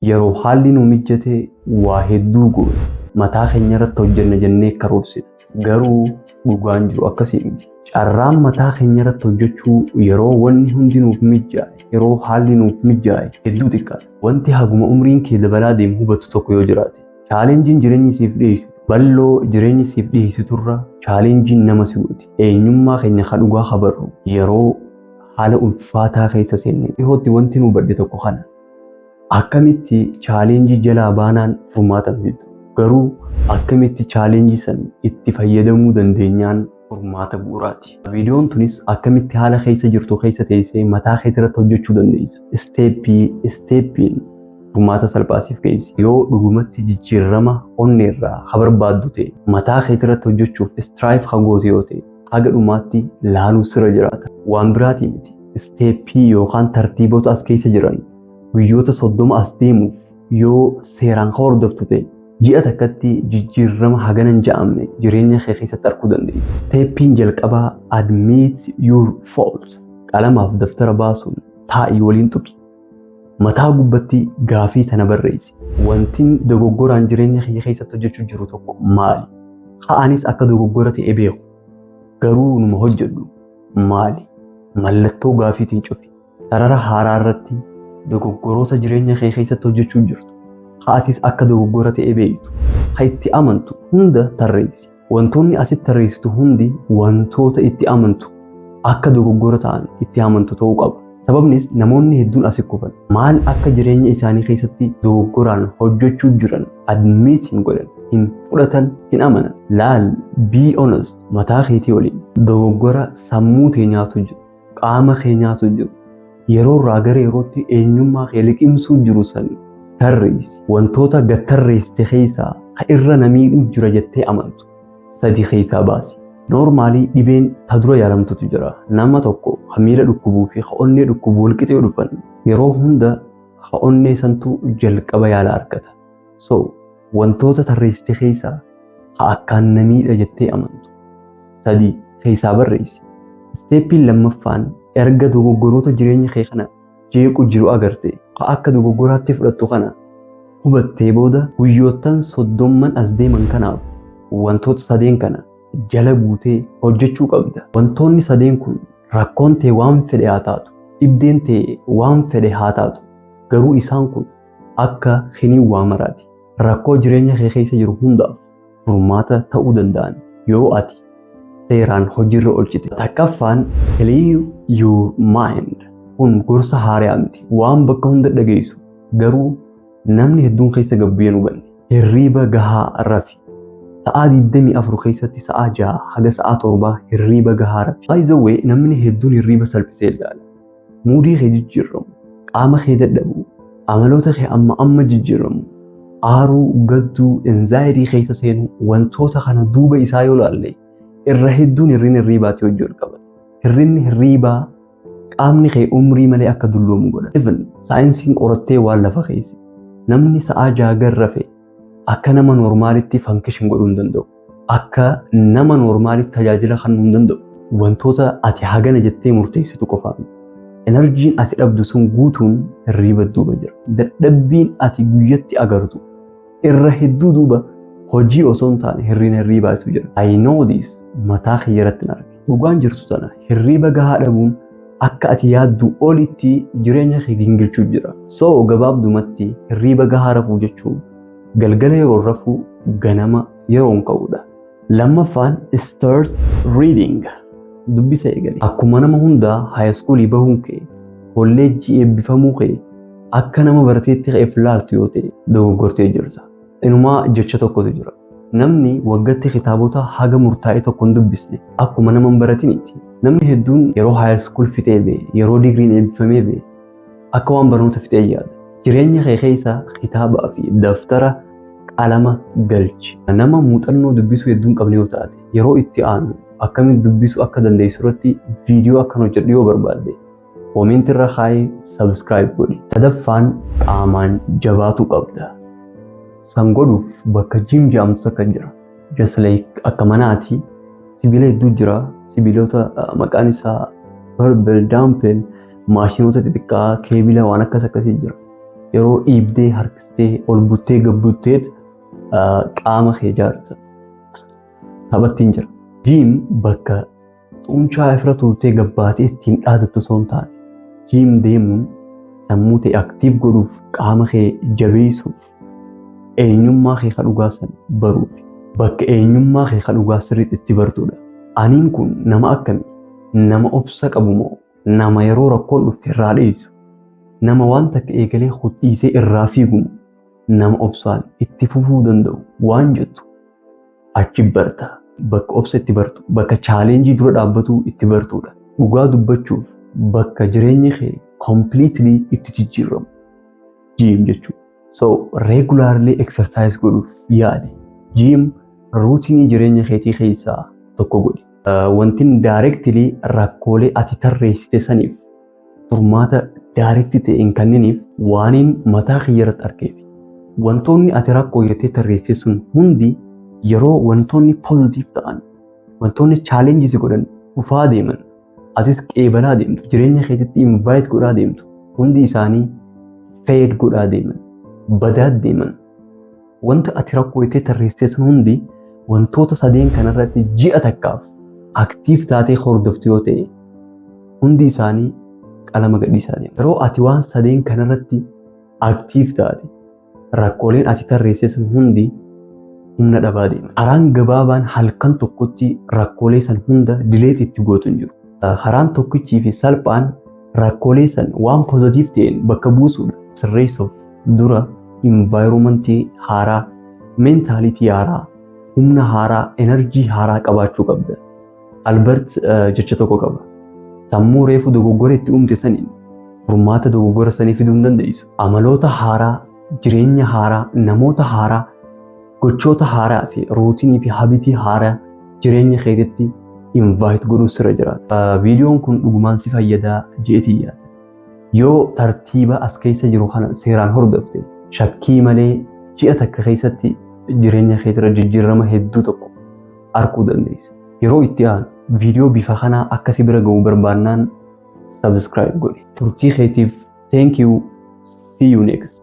Yeroo haalli nu mijjate waa hedduu goone, mataa keenya irratti hojjenna jennee karoorsina. Garuu dhugaan jiru akkasii miti. Carraan mataa keenya irratti hojjechuu yeroo wanni hundi nuuf mijaa'e, yeroo haalli nuuf mijaa'e hedduu xiqqaadha. Wanti haguma umriin kee dabalaa deemu hubattu tokko yoo jiraate, challengeiin jireenyi siif dhiyeessitu, bal'oo jireenyi siif dhiyeessiturra challengeiin nama si gooti. Eenyummaa keenya kan dhugaa habarru yeroo haala ulfaataa keessa seenne. Dhihootti wanti nu hubadhe tokko kana. Akkamitti challenge jalaa baanaan furmaata fiddu? Garuu akkamitti challenge san itti fayyadamuu dandeenyaan furmaata bu'uuraati. Viidiyoon tunis akkamitti haala keessa jirtu keessa teessee mataa kee irratti hojjechuu dandeessa. Step stepiin furmaata salphaasiif geessi. Yoo dhugumatti jijjiirama onneerraa ha barbaaddu ta'e, mataa kee irratti hojjechuuf strive ha goote yoo ta'e, haga dhumaatti laaluu sirra jiraata. Waan biraatii miti. Step yookaan tartiibota as keessa jiran guyyoota 30 as deemuuf yoo seeraan hordoftu ta'e, ji'a takkatti jijjiirama hagana hin ja'amne jireenya kee keessatti arguu dandeessa. Stepiin jalqabaa admit your fault. Qalamaaf daftara baasuun taa'ii waliin tuqi. Mataa gubbatti gaafii tana barreessi. Wantin dogoggoraan jireenya kiyya keessatti hojjechuu jiru tokko maali? Ka'anis akka dogoggora ta'e beeku. Garuu numa hojjedhu maali? Mallattoo gaafiitiin cufi. Sarara haaraa irratti dogoggoroota jireenya kee keessatti hojjechuu jirtu, Ka'atis akka dogoggora ta'e beektu, ha itti amantu hunda tarreessi. Wantoonni asitti tarreessitu hundi wantoota itti amantu, akka dogoggora ta'an itti amantu ta'uu qaba. Sababnis namoonni hedduun asi kufan. Maal akka jireenya isaanii keessatti dogoggoraan hojjechuu jiran admit hin godhan, hin fudhatan, hin amanan. Laal, be honest mataa keetii waliin. Dogoggora sammuu tee nyaatu jiru, qaama kee nyaatu jiru, yeroo irraa gara yerootti eenyummaa kee liqimsuu jiru san tarreessi. Wantoota gad tarreessite keessaa ka irra na miidhuu jira jettee amantu sadi keessaa baasi. Normally dhibeen ta dura yaalamtutu jira. Nama tokko ka miila dhukkubuu fi ka onnee dhukkubu wal qixee dhufan, yeroo hunda ka onnee santu jalqaba yaala argata. So wantoota tarreessite keessaa ka akkaan na miidha jettee amantu sadi keessaa barreessi. Stepiin lammaffaan, erga dogoggoroota jireenya kee kana jeequ jiru agarte, ka akka dogoggoraatti fudhattu kana hubattee booda, guyyoottan 30n as deeman kanaaf wantoota sadeen kana jala buutee hojjechuu qabda. Wantoonni sadeen kun, rakkoon ta'e waan fedhe haa taatu, dhibdeen ta'e waan fedhe haa taatu, garuu isaan kun akka kiniin waa maraati. Rakkoo jireenya kee keessa jiru hundaaf furmaata ta'uu danda'an yoo ati seeraan hojiirra oolchite. Takkaffaan clear your mind. Kun gorsa haaraa miti. Waan bakka hunda dhageessu, garuu namni hedduun keessa gabbiyyeen hubanne. Hirriiba gahaa rafi. Sa'aa 24 keessatti sa'aa 6 haga sa'aa 7 hirriiba gahaa rafi. By the way, namni hedduun hirriiba salphisee ilaala. Moodii kee jijjiiramu, qaama kee dadhabu, amaloota kee amma amma jijjiiramu, aaruu, gadduu, anxiety keessa seenuu, wantoota kana duuba isaa yoo ilaalle irra hedduun hirrina hirriibaatii hojii ol qabata. Hirrinni hirriibaa qaamni kee umrii malee akka dulloomu godha. Even saayinsiin qorattee waan lafa keessa. Namni sa'aa 6 rafe akka nama normalitti function godhuu hin danda'u. Akka nama normalitti tajaajila kennuu hin danda'u. Wantoota ati hagana jettee murteessitu qofaan. Energyn ati dhabdu sun guutuun hirriiba duuba jira. Dadhabbiin ati guyyatti agartu irra hedduu duuba hojii osoo hin taane hirrina hirriibaatu jira. I know this, mataa kiyya irratti arge. Dhugaan jirtu tana, hirriiba gahaa dhabuun akka ati yaaddu olitti jireenya kee gingilchuu jira. So gabaabdumatti hirriiba gahaa rafuu jechuun galgala yeroo rafuu, ganama yeroon ka'uudha. Lammaffaan start reading. Dubbisa eegali. Akkuma nama hundaa high schoolii bahuun kee, kolleejjii eebbifamuu kee akka nama barateetti ka'eef laaltu yoo ta'e, dogoggortee jirta. Inumaa jecha tokkotu jira. Namni waggaatti kitaabota haga murtaa'e tokko hin dubbisne akkuma nama hin baratiniiti. Namni hedduun yeroo high school fixee ba'e, yeroo digriin eebbifamee ba'e akka waan barnoota fixee yaada. Jireenya kee keessa kitaabaa fi daftara, qalama galchi. Nama muuxannoo dubbisuu hedduu hin qabne yoo taate, yeroo itti aanu akkamitti dubbisuu akka dandeessu irratti viidiyoo akkan hojjedhu yoo barbaadde, comment irra kaayee subscribe godhi. Sadaffaan qaamaan jabaatu qabda. San godhuuf bakka gym jedhamtu takka jira. Just like akka manaati sibiila hedduu jira. Sibiilota maqaan isaa barbell, dumbbell, maashinoota xixiqqaa, keebila, waan akkas akkasii jira. Yeroo dhiibdee, harkistee, ol buttee, gabbutteet qaama kee ijaarta. Taphattiin jira. Gym bakka xuuncaa ifira turtee gabbaatee ittiin dhaadattu osoo hin taane, gym deemuun sammuu ta'e active godhuuf, qaama kee jabeessuuf, eenyummaa kee kan dhugaa san baruuf, bakka eenyummaa kee kan dhugaa sirriitti itti bartudha. Aniin kun nama akkamii? Nama obsa qabu moo nama yeroo rakkoon dhufte irraa dheessu? Nama waan takka eegalee dhiisee irraa fiigu moo nama obsaan itti fufuu danda'u waan jettu achi barta. Bakka obsa itti bartu, bakka challenge dura dhaabbatu itti bartudha. Dhugaa dubbachuuf, bakka jireenyi kee completely itti jijjiiramu gym jechuudha. So regularly exercise godhuuf yaali. Gym routine jireenya keetii keessaa tokko godhi. Wantin directly rakkoolee ati tarreessite saniif furmaata direct ta'e hin kenniniif waaniin mataa kiyya irratti argeef. Wantoonni ati rakkoo jettee tarreessite sun hundi yeroo wantoonni positive ta'an, wantoonni challenge si godhan dhufaa deeman, atis qeebalaa deemtu, jireenya keetitti invite godhaa deemtu, hundi isaanii fade godhaa deeman, badaa deeman. Wanta ati rakkoo jettee tarreessite sun hundi wantoota sadeen kanarratti ji'a takkaaf active taatee hordoftu yoo ta'e, hundi isaanii qalama gadhiisaa deema. Yeroo ati waan sadeen kanarratti active taate, rakkooleen ati tarreessite sun hundi humna dhabaa deema. Karaan gabaabaan halkan tokkotti rakkoolee san hunda delete itti gootu hin jiru. Karaan tokkichii fi salphaan rakkoolee san waan positive ta'een bakka buusuudha. Sirreessuuf dura environment haaraa, mentality haaraa, humna haaraa, energy haaraa qabaachuu qabda. Albert jecha tokko qaba. Sammuu reefu dogoggora itti uumte saniin furmaata dogoggora sanii fiduu hin dandeessu. Amaloota haaraa, jireenya haaraa, namoota haaraa, gochoota haaraa fi routine fi habit haaraa jireenya keetitti invite godhuu sirra jiraata. Viidiyoon kun dhugumaan si fayyadaa jeetii yaada. Yoo tartiiba as keessa jiru kana seeraan hordofte, shakkii malee ji'a takka keessatti jireenya keetirra jijjiirama hedduu tokko arguu dandeessa. Yeroo itti aanu viidiyoo bifa kanaa akkasi bira ga'uu barbaannaan subscribe godhi. Turtii keetiif thank you. See you next.